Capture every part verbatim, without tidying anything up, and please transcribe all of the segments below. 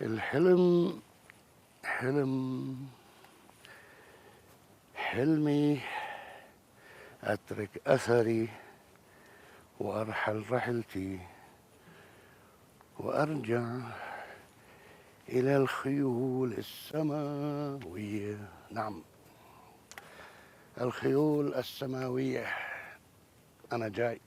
الحلم، حلم، حلمي أترك أثري وأرحل رحلتي وأرجع إلى الخيول السماوية. نعم، الخيول السماوية. أنا جاي.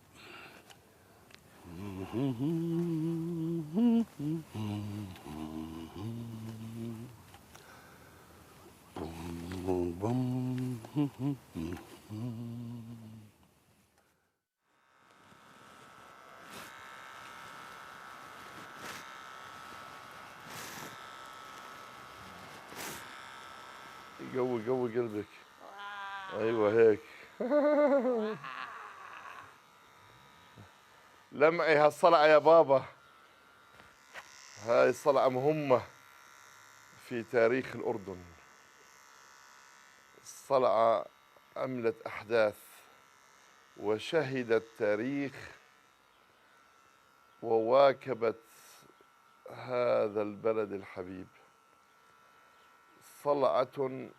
قوي، قوي قلبك. أيوة هيك. لمعي هالصلعة يا بابا. هاي صلعة مهمة في تاريخ الأردن. صلعة عملت أحداث وشهدت تاريخ وواكبت هذا البلد الحبيب. صلعة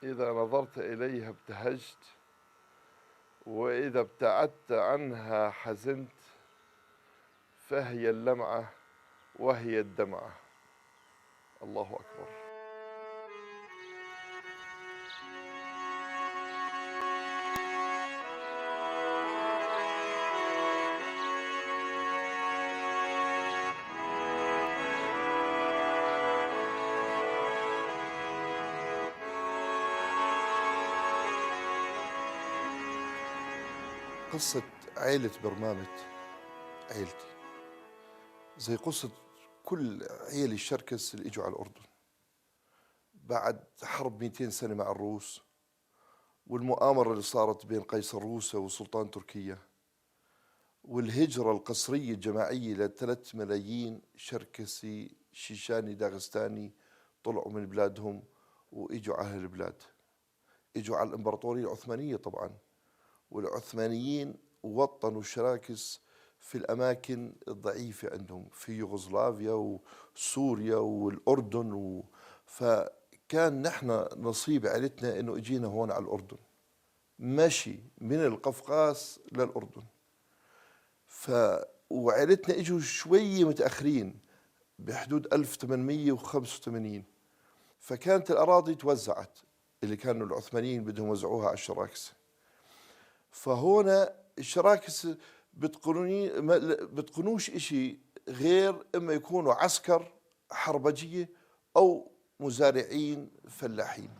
إذا نظرت إليها ابتهجت، وإذا ابتعدت عنها حزنت، فهي اللمعة وهي الدمعة. الله أكبر. قصة عيلة برمامت، عيلتي، زي قصة كل عيل الشركس اللي اجوا على الأردن بعد حرب ميتين سنة مع الروس، والمؤامرة اللي صارت بين قيصر روسيا وسلطان تركيا، والهجرة القسرية الجماعية لثلاث ملايين شركسي شيشاني داغستاني طلعوا من بلادهم وإجوا على هالبلاد. إجوا على الإمبراطورية العثمانية طبعًا، والعثمانيين وطنوا الشراكس في الأماكن الضعيفة عندهم، في يوغوسلافيا وسوريا والأردن و-، فكان نحنا نصيب عيلتنا إنه إجينا هون على الأردن، مشي من القفقاس للأردن. ف-، وعيلتنا إجوا شوية متأخرين، بحدود ألف وثمانمية وخمسة وثمانين، فكانت الأراضي توزعت، اللي كانوا العثمانيين بدهم يوزعوها على الشراكسة. فهنا الشراكسة بتقنوني-، ما-، بتقنوش إشي غير إما يكونوا عسكر حربجية أو مزارعين فلاحين.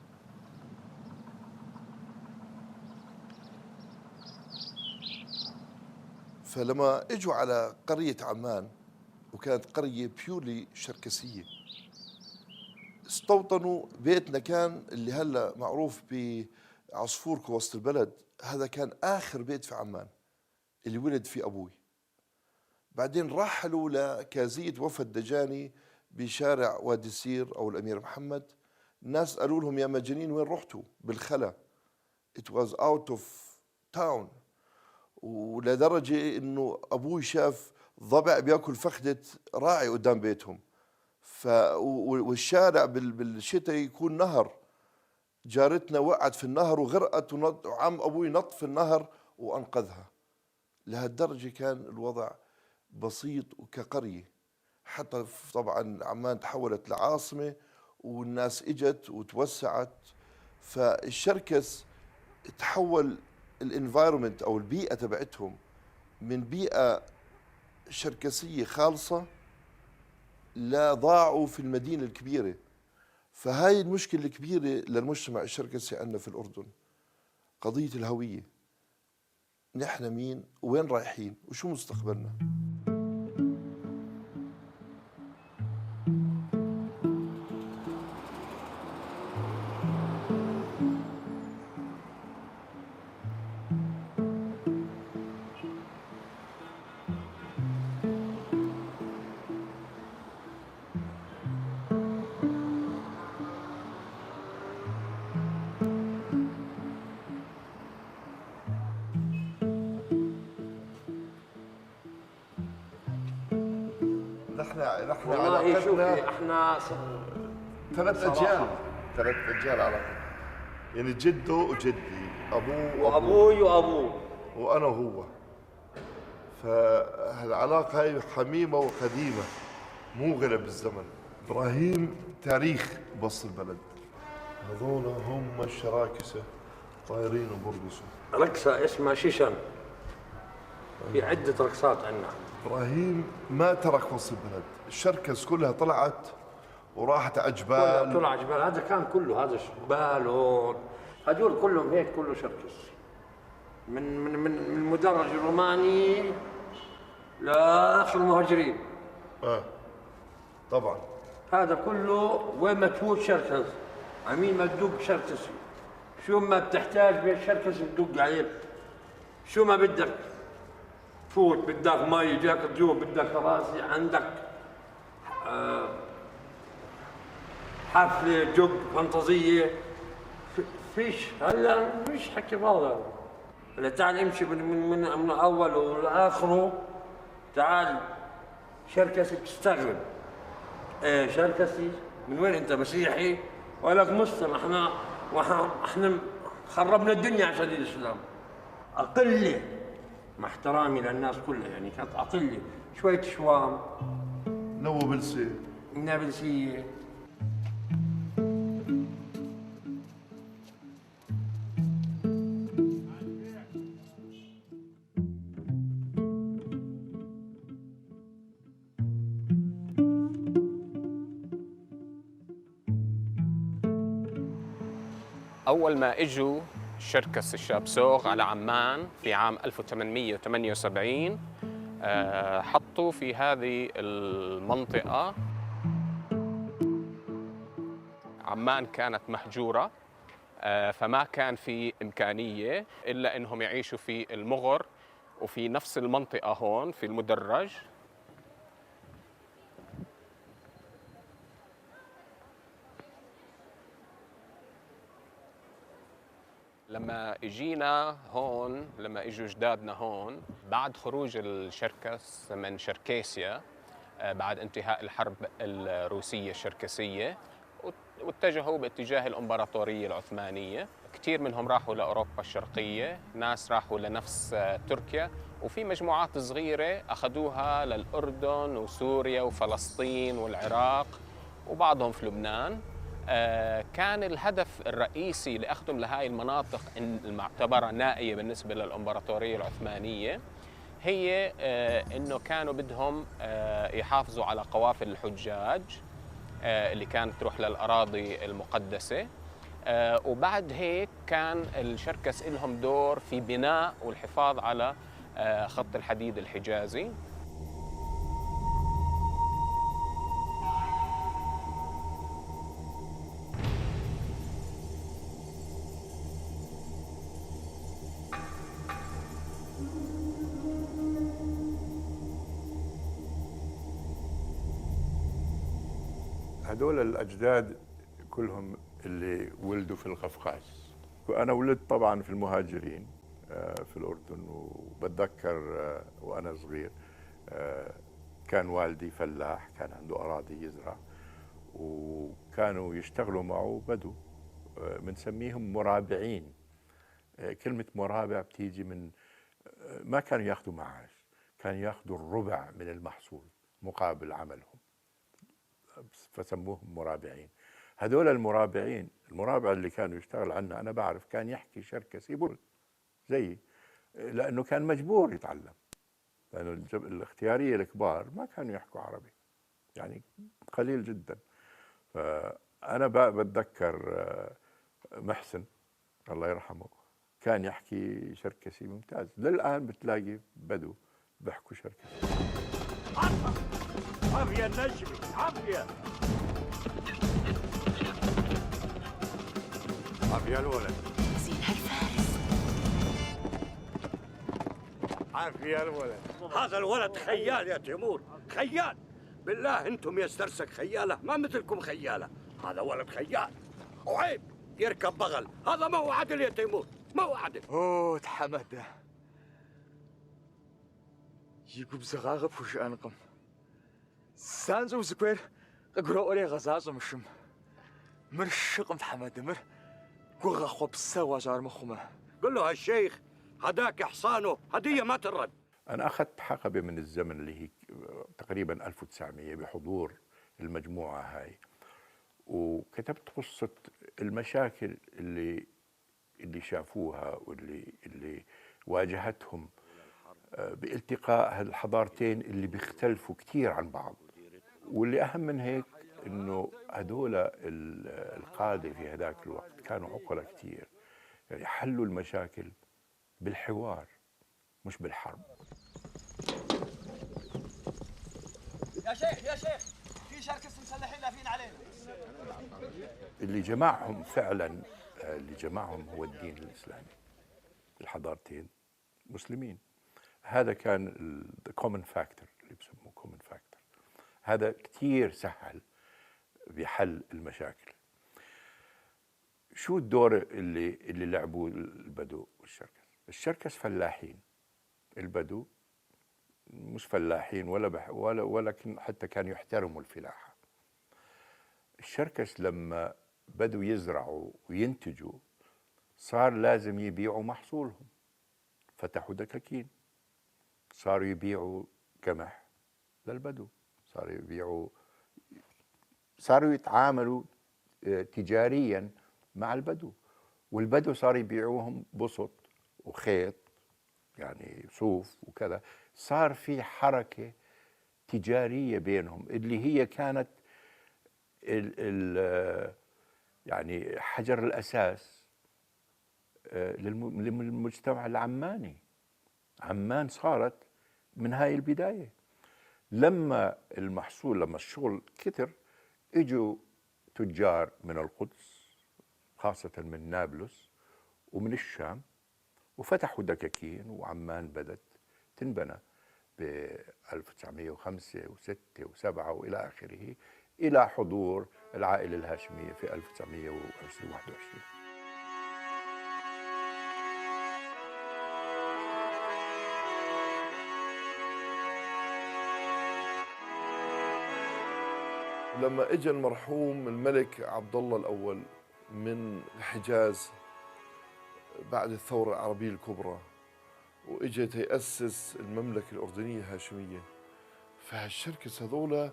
فلما إجوا على قرية عمان، وكانت قرية purely شركسية، استوطنوا بيتنا كان اللي هلأ معروف بعصفور كوسط البلد، هذا كان آخر بيت في عمان اللي ولد فيه أبوي. بعدين رحلوا لكازية وفا الدجاني بشارع وادي السير أو الأمير محمد. الناس قالوا لهم: "يا مجانين، وين رحتوا بالخلا؟" It was out of town. ولدرجة إنه أبوي شاف ضبع بياكل فخدة راعي قدام بيتهم. ف-، و-، و-، والشارع بال-، بالشتا يكون نهر. جارتنا وقعت في النهر وغرقت، ونط-، وعم أبوي نط في النهر وأنقذها. لهالدرجة كان الوضع بسيط وكقرية. حتى ف-، طبعًا عمان تحولت لعاصمة، والناس إجت وتوسعت، فالشركس تحول ال environment أو البيئة تبعتهم من بيئة شركسية خالصة لضاعوا في المدينة الكبيرة. فهاي المشكلة الكبيرة للمجتمع الشركسي عندنا في الأردن، قضية الهوية. نحن مين؟ وين رايحين؟ وشو مستقبلنا؟ نحن، نحن والله شوفي، علاقتنا احنا س-، ثلاث صراحة. أجيال، ثلاث أجيال علاقتنا. يعني جده وجدي، أبوه وأبوه. وأبوي وأبوه. وأنا وهو. فالعلاقة هاي حميمة وقديمة، مو غلا بالزمن. إبراهيم تاريخ بوسط البلد. هذول هم الشراكسة، طايرين وبرقصوا. رقصة اسمها شيشان. في عدة رقصات عنا. إبراهيم ما ترك وسط البلد، الشركس كلها طلعت وراحت عجبال. كلها طلع عجبال، هذا كان كله، هذا شبال هون. هذول كلهم هيك، كله شركس. من، من، من، من المدرج الروماني لآخر المهاجرين. آه. طبعًا. هذا كله وين ما تفوت شركس، عميل ما تدق شركسي. شو ما بتحتاج بين شركس بدق عليك. شو ما بدك. فوت، بدك مي، جاك ضيوف، بدك كراسي، عندك، آه، حفلة، جوج، فانتازية. ف-، فيش، هلا فيش حكي فاضي. هلا تعال امشي من، من، من، من أوله لآخره. تعال، شركسي بتستغرب. إيه، شركسي؟ من وين أنت، مسيحي؟ وقال لك: مسلم، احنا، وح-، احنا خربنا الدنيا عشان الإسلام. أقلة، مع احترامي للناس كلها، يعني، كانت أقلة. شوية شوام. نابلسية. نابلسية. أول ما إجوا شركس الشابسوغ على عمان في عام ألف وثمانمية وثمانية وسبعين، آه، حطوا في هذه المنطقة. عمان كانت مهجورة، آه، فما كان في إمكانية إلا إنهم يعيشوا في المغر وفي نفس المنطقة هون في المدرج. لما إجينا هون، لما إجوا جدادنا هون، بعد خروج الشركس من شركيسيا، آه، بعد انتهاء الحرب الروسية الشركسية، وات-، واتجهوا باتجاه الإمبراطورية العثمانية. كتير منهم راحوا لأوروبا الشرقية، ناس راحوا لنفس، آه، تركيا، وفي مجموعات صغيرة أخدوها للأردن وسوريا وفلسطين والعراق، وبعضهم في لبنان. آه، كان الهدف الرئيسي لأخدهم لهاي المناطق المعتبرة نائية بالنسبة للإمبراطورية العثمانية، هي، آه، إنه كانوا بدهم، آه، يحافظوا على قوافل الحجاج، آه، اللي كانت تروح للأراضي المقدسة. آه، وبعد هيك كان الشركس إلهم دور في بناء والحفاظ على، آه، خط الحديد الحجازي. هدول الأجداد كلهم اللي ولدوا في القفقاز. وأنا ولدت طبعًا في المهاجرين، آه، في الأردن، وبتذكر، آه، وأنا صغير، آه، كان والدي فلاح، كان عنده أراضي يزرع، وكانوا يشتغلوا معه بدو، آه، بنسميهم مرابعين. آه، كلمة مرابع بتيجي من، آه، ما كانوا ياخدوا معاش، كانوا ياخدوا الربع من المحصول مقابل عملهم، فسموهم مرابعين. هذول المرابعين، المرابع اللي كانوا يشتغل عنا، أنا بعرف، كان يحكي شركسي بول زيي، لأنه كان مجبور يتعلم، لأنه الجب-، الاختيارية الكبار ما كانوا يحكوا عربي، يعني، قليل جدًا. فأنا ب-، بتذكر، آه، محسن، الله يرحمه، كان يحكي شركسي ممتاز. للآن بتلاقي بدو بيحكوا شركسي. عافية النجمي، عافية. عافية الولد. زين هالفارس. عافية الولد. هذا الولد خيال يا تيمور، خيال. بالله انتم يا استرسك خيالة، ما مثلكم خيالة. هذا ولد خيال. وعيب يركب بغل. هذا ما هو عدل يا تيمور، ما هو عدل. اوه، تحمد. يقوم زغاغة فوش أنقم. تانزو زكوير، قرو أوري غزاز مشم. مر شقم تحمد مر، قو غخو بسوا جار مخمة. قل له: الشيخ هداك حصانه، هدية ما ترد. أنا أخذت حقبة من الزمن اللي هي تقريبًا ألف وتسعمية بحضور المجموعة هاي، وكتبت قصة المشاكل اللي اللي شافوها واللي، اللي واجهتهم، آه، بالتقاء هالحضارتين اللي بيختلفوا كتير عن بعض، واللي أهم من هيك إنه هدول ال-، القادة في هداك الوقت كانوا عقلاء كتير، يعني حلوا المشاكل بالحوار مش بالحرب. يا شيخ، يا شيخ، في شركس مسلحين لافين علينا. اللي جمعهم فعلًا، آه، اللي جمعهم هو الدين الإسلامي. الحضارتين مسلمين. هذا كان ال-، the common factor اللي بسموه common factor. هذا كتير سهل بحل المشاكل. شو الدور اللي، اللي لعبوه البدو والشركس؟ الشركس فلاحين. البدو مش فلاحين ولا بح-، ولا، ولكن حتى كانوا يحترموا الفلاحة. الشركس لما بدوا يزرعوا وينتجوا، صار لازم يبيعوا محصولهم. فتحوا دكاكين، صاروا يبيعوا قمح للبدو، صاروا يبيعوا، صاروا يتعاملوا، آه، تجاريًا مع البدو، والبدو صاروا يبيعوهم بسط وخيط، يعني صوف وكذا. صار في حركة تجارية بينهم اللي هي كانت ال-، ال-، آه، يعني حجر الأساس، آه، للم-، للمجتمع العماني. عمان صارت من هاي البداية. لما المحصول، لما الشغل كتر، اجوا تجار من القدس، خاصة من نابلس ومن الشام، وفتحوا دكاكين، وعمان بدت تنبنى بألف وتسعمية وخمسة وستة وسبعة وإلى آخره، إلى حضور العائلة الهاشمية في ألف وتسعمية وواحد وعشرين. لما إجا المرحوم الملك عبد الله الأول من الحجاز بعد الثورة العربية الكبرى، وإجا تأسس المملكة الأردنية الهاشمية. فهالشركس هذولا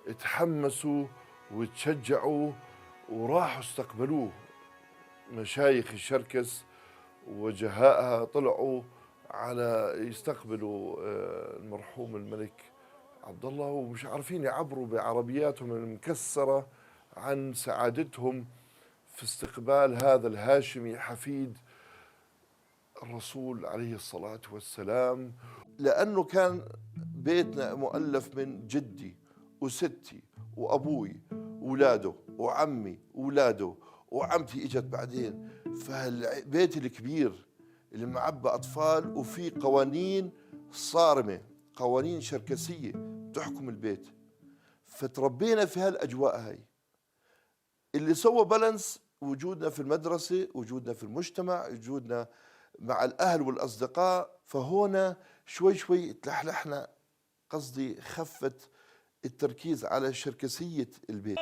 اتحمسوا وتشجعوا وراحوا استقبلوه. مشايخ الشركس وجهائها طلعوا على يستقبلوا، آه، المرحوم الملك عبد الله، ومش عارفين يعبروا بعربياتهم المكسرة عن سعادتهم في استقبال هذا الهاشمي حفيد الرسول عليه الصلاة والسلام. لأنه كان بيتنا مؤلف من جدي وستي وأبوي وولاده وعمي وولاده وعمتي إجت بعدين. فهالبيت الكبير المعبى أطفال، وفي قوانين صارمة، قوانين شركسية تحكم البيت. فتربينا في هالأجواء هاي. اللي سوى بالانس وجودنا في المدرسة، وجودنا في المجتمع، وجودنا مع الأهل والأصدقاء، فهنا شوي شوي تلحلحنا، قصدي خفت التركيز على شركسية البيت.